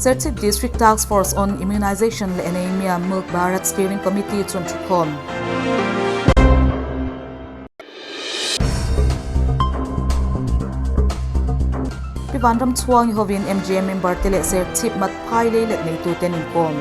Serchhip District Task Force on Immunization leh Anaemia Mulk Bharat Steering Committee chuan thukhawm. Pi Vanramchhuangi hovin MGM member te leh Serchhip mat phai lei let neitute an inkawm.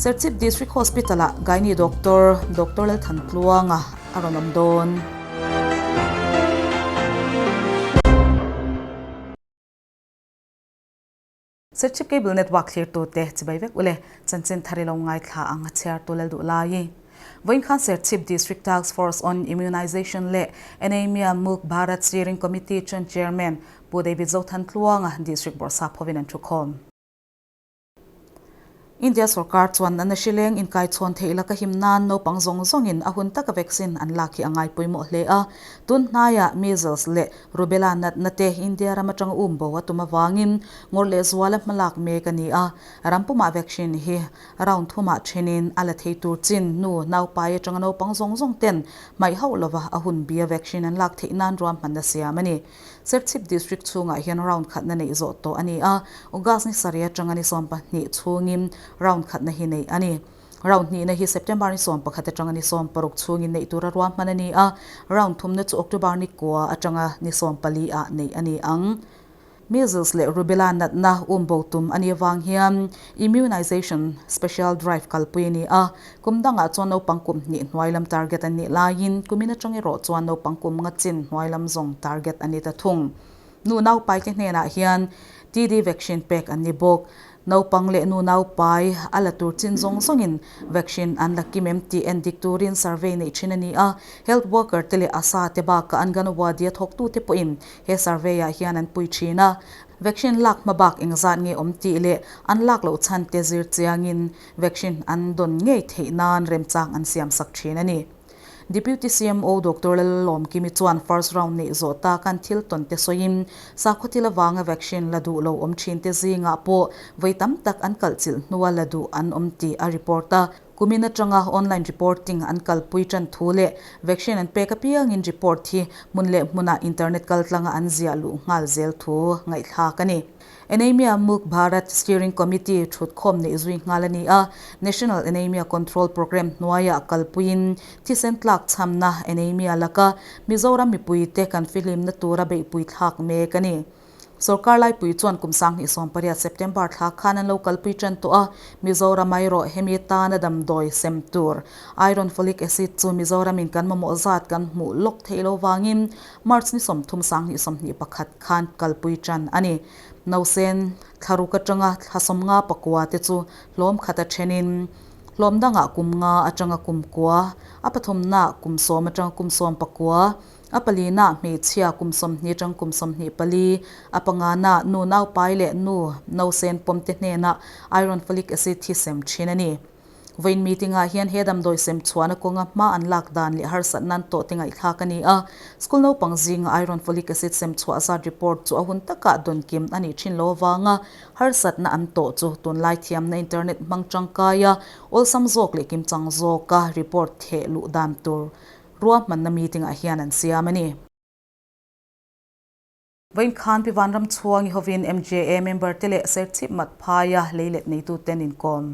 Serchhip District Hospital ah Gynae Doctor Doctor Lalthantluanga a rawn awm dawn. Serchhip Cable Network thlirtute chibai vek ule chanchin thar i lo ngaithla ang a chhiartu lal duh lai. Vawiin khan Serchhip District Task Force on Immunization leh Anaemia Muk Bharat Steering Committee chuan Chairman Pu David Zothantluanga District Bawrhsap hovin an thukhawm. India sorkar chuan natna hrileng inkaichhawn theih laka him nan naupang zawng zawngin a hun taka vaccine an lak hi a ngai pawimawh hle a. Tun hnaiah measles leh rubella natna te India ram atanga um bo a tum avangin ngawrh leh zuala hmalak mek a ni a. Ram pumah vaccine hi Round thumah thenin a la thei tur chin nu naupai atanga naupang zawng zawng ten hmaih hauh lova a hun bia vaccine an lak theih nan ruahmanna siam a ni. Serchhip District chhungah hian round khatna neih zawh tawh a ni a, August ni sarih atanga ni 12 chhungin round khatna hi neih a ni. Round hnihna hi September ni 11 atanga ni 16 chhungin neih tura ruahman a ni a, round thumna chu October ni kua atanga ni 14 ah neih a ni ang. Measles leh Rubella natna um bo tum a nih avang hian Immunization Special Drive kalpui a ni a, kum dangah chuan naupang kum hnih hnuai lam target an nih laiin kumin atang erawh chuan naupang kum nga chin hnuai lam zawng target a ni ta thung. Nu naupaite hnenah hian TD vaccine pek an ni bawk. Naupang leh nu naupai a la tur chin zawng zawngin vaccine an la kim em tih en dik turin survey neih thin a ni a, health worker te leh ASHA te bakah Anganwadi a thawktute pawhin he survey ah hian an pui thin a. Vaccine lak hma bak engzat nge awm tih leh an lak loh chhan te zir chiangin vaccine an dawn ngei theih nan remchang an siam sak thin a ni. Deputy CMO Doctor Lalawmkimi chuan first round neih zawh ta kan thil tawn te sawiin sakhaw thil avanga vaccine la duh lo awm thin te zingah pawh vawi tam tak an kalh chilh hnua la duh an awm tih a report a. Kumin atanga online reporting an kalpui tan thu leh vaccine an pek apiangin report hi hmun leh hmunah internet kaltlanga an ziah luh nghal zel thu ngaihthlak a ni. Anaemia Muk Bharat Steering Committee thutkhawm neih zui nghal a ni a, National Anaemia Control Programme hnuaiah kalpuiin thisen tlak chhamna anaemia laka Mizoram mipuite kan fihlimna tura beihpui thlak mek a ni. Sorkar laipui chuan kum 2018 September thla khan an lo kalpui tan tawh a, Mizoram erawh hemi tana damdawi sem tur Iron Folic Acid chu Mizoramin kan mamawh zat kan hmuh lawk theih lo vangin March ni 30 2021 khan kalpui tan a ni. Nausen thlaruk atanga thla 50 pakua te chu hlawm khat a thenin hlawm dangah kum nga atanga kum kua, a pathumnaah kum sawm atanga kum sawm pakua, a palinaah hmeichhia kum 20 atang kum 24, a panganaah nu naupai leh nu nausen pawm te hnenah iron folic acid hi sem thin a ni. Vawiin meeting-ah hian he damdawi sem chhuahna kawnga hma an lak dan leh harsatna an tawh te ngaihthlak a ni a. School naupang zinga iron folic acid sem chhuah zat report chu a hun takah dawn kim a nih thin lo avanga harsatna an tawh chu tunlai thiamna internet hmang tangkaia awlsam zawk leh kimchang zawka report theh luh dan tur ruahmanna meeting-ah hian an siam a ni. Vawiin khan Pi Vanramchhuangi hovin MJA member te leh Serchhip mat phaia leilet neitute an inkawm.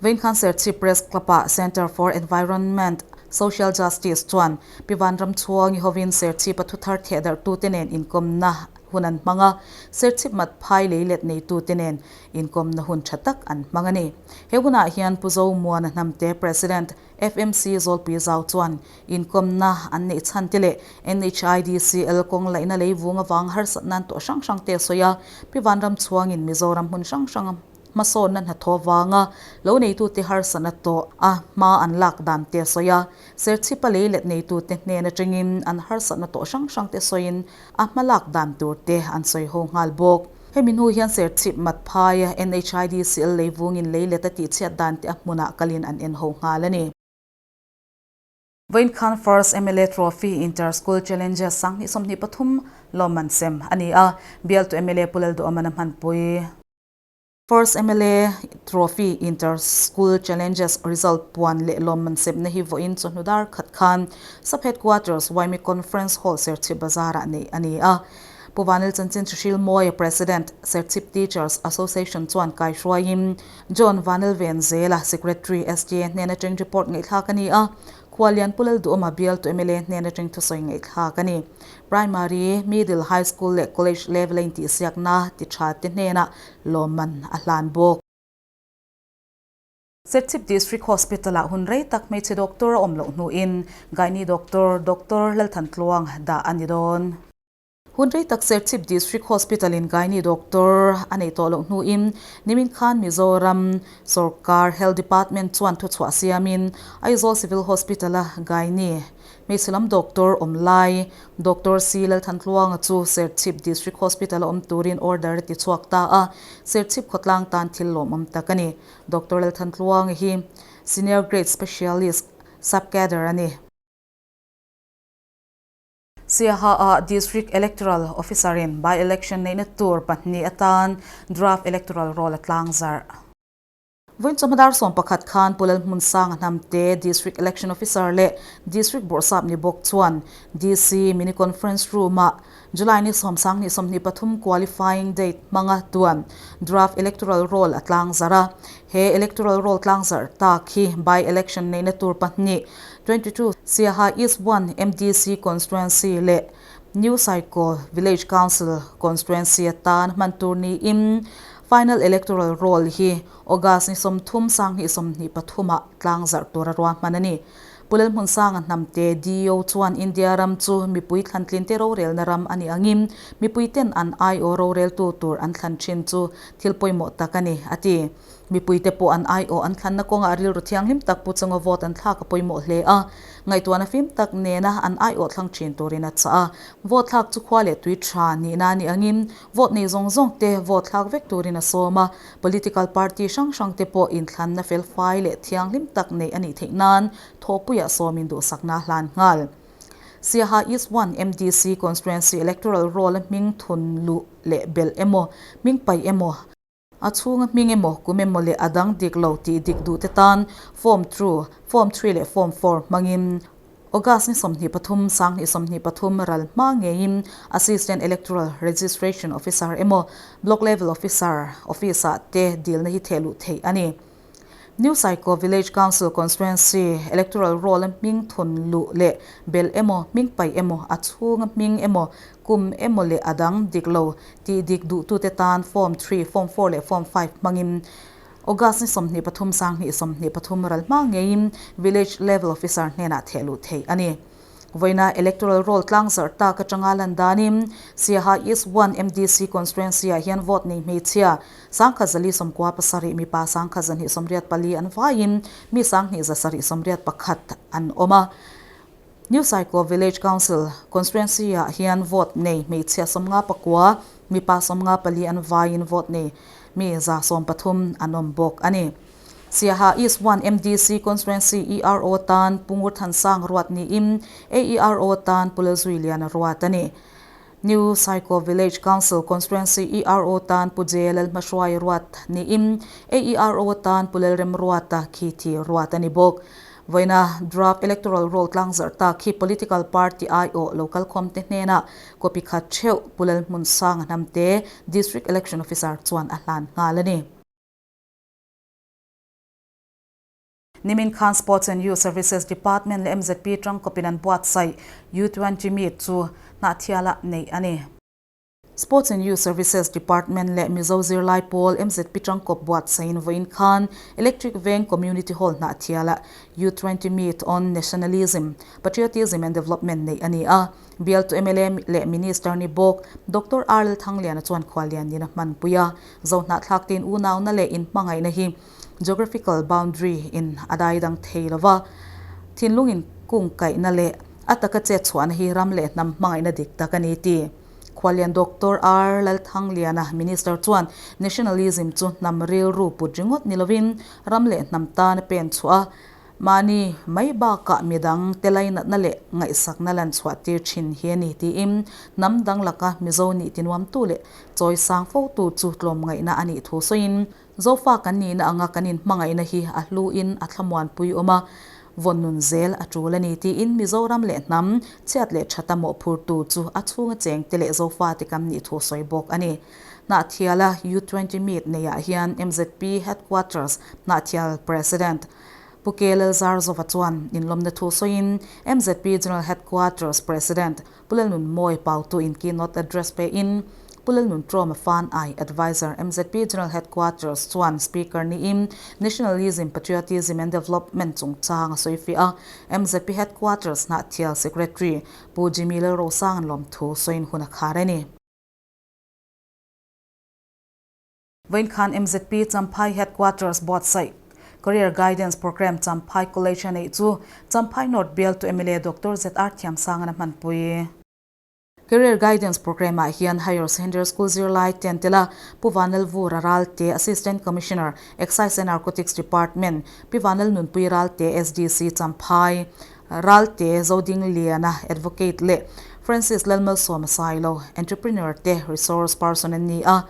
Vawiin khan Serchhip Press Club-ah Centre for Environment Social Justice chuan Pi Vanramchhuangi hovin Serchhip-a thuthar thehdarhtute nen inkawmna hun an hmang a, Serchhip mat phai leilet neitute nen inkawmna hun tha tak an hmang a ni. He hunah hian Pu Zomuana Hnamte President, FMC Zawlpui Zau chuan inkawmna an neih chhan te leh NHIDCL kawng laihna leivung avang harsatna an tawh hrang hrang te a sawi a. Pi Vanram chhuangin Mizoram hmun hrang hrang hmasawnna hnathawh avanga lo neitute harsatna tawh a hma an lak dan te a sawi a. Serchhipa lei let neitute hnen atangin an harsatna tawh hrang hrang te sawiin a hma lak dan tur te an sawi ho nghal bawk. Hemi hnu hian Serchhip mat phaia NHIDCL leivungin leilet a tihchhiat dan te a hmunah kalin an en ho nghal a ni. Vawiin khan First mla Trophy Inter School Challenges 2023 lawmman sem a ni a, bialtu mla Pu Lalduhawman a hmanpui. First mla Trophy Inter School Challenges result puan leh lawmman semna hi vawiin chawhnu dar khat khan Sub Headquarters Waimi Conference Hall Serchhip Bazar-ah neih a ni a. Pu Vanil Chanchin Hrihil Mawia President, Serchhip Teachers Association chuan kaihruaiin John Vanil Venzela, Secretary, STA hnen atang report ngaihthlak a ni a. Khualian Pu Lalduhawma bialtu mla hnen atang thusawi ngaihthlak a ni. Primary, Middle, High School leh College level a intihsiakna ti tha te hnenah lawmman a hlan bawk. Serchhip District Hospital-ah hun rei tak hmeichhe doctor a awm loh hnuin Gynae Doctor, Doctor Lalthantluang dah a ni dawn. Hun rei tak Serchhip District Hospital-in Gynae Doctor a neih tawh loh hnuin nimin khan Mizoram Sawrkar Health Department chuan thuchhuah siamin Aizawl Civil Hospital-a Gynae Hmeichhe lam doctor awm lai, Doctor C. Lalthantluanga chu Serchhip District Hospital a awm turin order a ti chhuak ta a, Serchhip khawtlang tan thil lawmawm tak a ni. Doctor Lalthantluanga hi Senior Grade Specialist, Sub-Cadre a ni. Siaha-ah District Electoral Officer-in by-election neihna tur pahnih atan Draft Electoral Roll a tlangzarh. Vawiin chawhma dar 11 khan Pu Lalhmunsanga Hnamte District Election Officer leh District Bawrhsap ni bawk chuan DC Mini Conference Room-ah July ni 10 23 Qualifying Date hmanga tuan Draft Electoral Roll a tlangzarh a. He Electoral Roll tlangzarh tak hi By-Election neihna tur pahnih, 22 Siaha East 1 MDC Constituency leh New Saikaw Village Council Constituency atan hman tur niin Final Electoral Roll hi August ni 30 2023 ah tlangzarh tura ruahman a ni. Pu Lalhmunsanga Hnamte DO chuan India ram chu mipui thlantlinte rorelna ram a nih angin mipuiten an aiawh roreltu tur an thlan thin chu thil pawimawh tak a ni, a ti. Mipuite pawh an aiawh an thlanna kawngah rilru thianghlim tak pu chunga vote an thlak a pawimawh hle a, ngaihtuahna fim tak nena an aiawh thlang thin turin a chah a. Vote thlak chu khua leh tui tha nihna a nih angin vote nei zawng zawng te vote thlak vek turin a sawm a, political party hrang hrang te pawh inthlanna felfai leh thianghlim tak neih a nih theih nan thawhpuiah sawmin duhsakna a hlan nghal. Siaha East 1 MDC Constituency Electoral Roll a hming thun luh leh belh emaw, hming paih emaw, A chhunga hming emaw, kum emaw leh a dang dik lo tih dik duh te tan Form two, Form three leh Form four hmangin August ni 23, 2023 ral hma ngeiin Assistant Electoral Registration Officer emaw Block Level Officer office-ah te dilna hi theh luh theih a ni. New Saikaw Village Council Constituency Electoral Roll-a hming thun luh leh belh emaw, hming paih emaw, a chhunga hming emaw, kum emaw leh a dang dik lo tih dik duhtute tan Form three, Form four leh Form five hmangin August ni 23, 2023 ral hma ngeiin Village Level Officer hnenah theh luh theih a ni. Vawiina Electoral Roll tlangzarh tak atanga lan danin Siaha East 1 MDC Constituency-ah hian vote nei hmeichhia 1497, mipa 1284 an vaiin mi 2171 an awm a. New Saikaw Village Council Constituency-ah hian vote nei hmeichhia 59, mipa 54 an vaiin vote nei mi 113 an awm bawk a ni. Siaha East 1 MDC Constituency ERO tan Pu Ngurthansang ruat niin AERO tan Pu Lalzuiliana ruat a ni. New Saikaw Village Council Constituency ERO tan Pu J Lalhmahruai ruat niin AERO tan Pu Lalremruata Khithi ruat a ni bawk. Vawiina Draft Electoral Roll tlangzarh tak hi Political Party aiawh local khawmte hnenah copy khat theuh Pu Lalhmunsanga Hnamte, District Election Officer chuan a hlan nghal a ni. Nimin khan Sports and Youth Services Department leh mzp tangkawpin an buatsaih U20 Meet chu Hnahthialah neih a ni. Sports and Youth Services Department leh Mizo zirlai pawl mzp tangkawp buatsaihin vawiin khan Electric Veng Community Hall Hnahthialah U20 Meet on Nationalism, Patriotism and Development neih a ni a. Bialtu mla leh Minister ni bawk Doctor RL Thangliana chuan khuallian in a hmanpui a. Zohnahthlak tein unauna leh inhmangaihna hi Geographical boundary in a dai dang thei lo va, thinlung in kung kaihna leh a taka chet chhuahna hi ram leh hnam hmangaihna dik tak a ni ti. Khualian Doctor R Lalthangliana Minister chuan Nationalism chu hnam rilru put ringawt ni lovin ram leh hnam tan a pen chhuah a. Mahni mai bakah midang te lainatna leh ngaihsakna lan chhuah tir thin hi a ni tiin hnam dang laka Mizo nih tinuamtu leh chawi sang fotu chu tlawmngaihna a nih thu sawiin Zofa kan nihna anga kan inhmangaihna hi a hluin a thlamuanpui awm a, vawn nun zel a tul a ni tiin Mizoram leh hnam chhiat leh thata mawhphurtu chu a chhunga chengte leh Zofate kan nih thu sawi bawk a ni. Hnahthiala U-twenty meet neiah hian MZP Headquarters Hnahthial President Pu K Lalzarzova chuan inlawmna thu sawiin MZP General Headquarters President Pu Lalnunmawi Pautu in keynote address pein Pu Lalnunṭawma Fan Ai Adviser MZP General Headquarters chuan Speaker niin Nationalism, Patriotism and Development chungchang a sawi fiah a, MZP Headquarters Hnahthial Secretary Pu Jimmy Lalrosanga'n lawmthu sawiin hun a khar a ni. Vawiin khan MZP Champhai Headquarters buatsaih Career Guidance Programme Champhai College a neih chu Champhai North bialtu mla Doctor ZR Thiamsanga'n a hmanpui. Career Guidance Programme ah hian Higher Secondary School zirlai ten tela Pu Vanlalvura Ralte, Assistant Commissioner, Excise and Narcotics Department, Pi Vanlalnunpui Ralte, SDC Champhai, Ralte Zodingliana, Advocate leh Francis Lalmalsawma Sailo, Entrepreneur te resource person an ni a.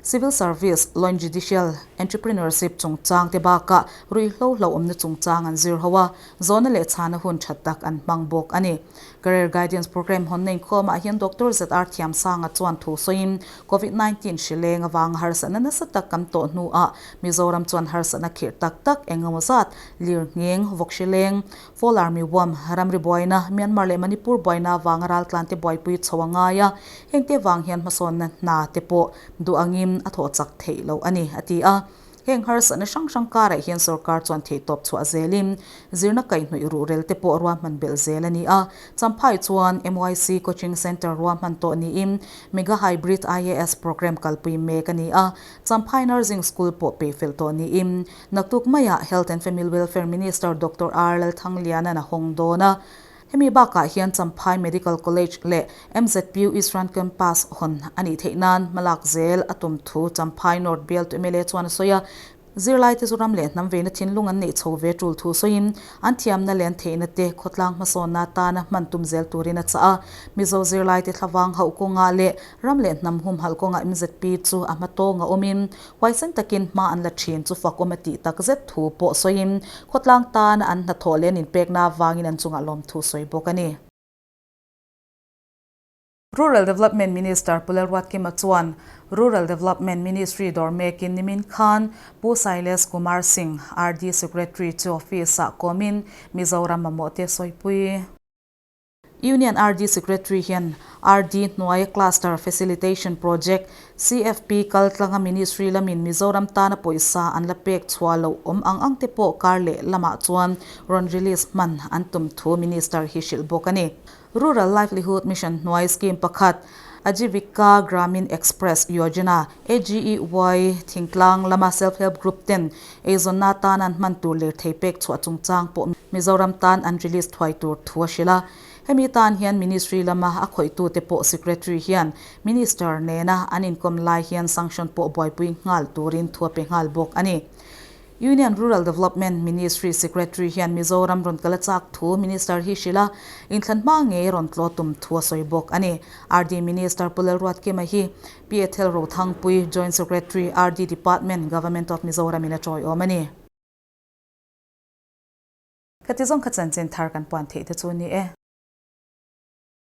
Civil Service, Law and Judicial, Entrepreneurship chungchang te bakah ruihhlo hlauhawmna chungchang an zir ho a, zawhna leh chhana hun tha tak an hmang bawk a ni. Career Guidance Programme hawnna inkhawmah hian Doctor ZR Thiamsanga chuan thu sawiin Covid 19 hri leng avanga harsatna nasa tak kan tawh hnuah Mizoram chuan harsatna khirh tak tak eng emaw zat lir ngheng, vawk hri leng, Fall Army Worm, ramri buaina, Myanmar leh Manipur buaina avanga raltlante buaipui chho a ngai a, hengte vang hian hmasawnna hna te pawh duh angin a thawh chak theih loh a ni, a ti a. Heng harsatna hrang hrang karah hian sorkar chuan theihtawp chhuah zelin zirna kaihhnawih ruhrel te pawh ruahman belh zel a ni a. Champhai chuan MYC Coaching Centre ruahman tawh niin Mega Hybrid IAS Programme kalpui mek a ni a. Champhai Nursing School pawh peihfel tawh niin naktuk maiah Health and Family Welfare Minister Doctor R Lalthangliana'n a hawng dawn a. Hemi bakah hian Champhai Medical College leh MZPU Eastern Campus hawn a nih theih nan hmalak zel a tum thu Champhai North bialtu mla chuan a sawi a. Zirlaite chu ram leh hnam veina thinlung an neih chho ve tul thu sawiin an thiamna leh an theihna te khawtlang hmasawnna atana hman tum zel turin a chah a. Mizo zirlaite thlavang hauh kawngah leh ram leh hnam humhalh kawngah MZP chu a hma tawng a awmin Huaisen takin hma an la thin chu fakawm a tih tak zet thu pawh sawiin khawtlang tana an hnathawh leh an inpekna avangin an chungah lawmthu sawi bawk a ni. Rural Development Minister Pu Lalruatkima chuan Rural Development Ministry dawr mekin nimin khan Pu Sailesh Kumar Singh, RD Secretary chu office-ah kawmin Mizoram mamawhte sawipui. Union RD Secretary hian RD hnuaia Cluster Facilitation Project, CFP, kal tlanga Ministry lamin Mizoram tana pawisa an la pek chhuah loh awm ang ang te pawh kar leh lamah chuan rawn release hman an tum thu Minister hi hrilh bawk a ni. Rural Livelihood Mission hnuai scheme pakhat, Ajivika Gramin Express Yojana, AGEY, thingtlang lama Self Help Group ten eizawnna atan an hman tur lirthei pek chhuah chungchang pawh Mizoram tan an release thuai tur thu a hrilh a. Hemi tan hian Ministry lama a khawihtute pawh Secretary hian Minister nena an inkawm lai hian sanction pawh buaipui nghal turin thu a pe nghal bawk a ni. Union Rural Development Ministry Secretary hian Mizoram rawn kal a chak thu Minister hi hrilh a, inthlan hma ngei rawn tlaw tum thu a sawi bawk a ni. RD Minister Pu Lalruatkima hi Pi Ethel Rothangpui, Joint Secretary, RD Department, Government of Mizoram in a tawiawm a ni. Khati zawng kha chanchin thar kan puan theih te chu ni e.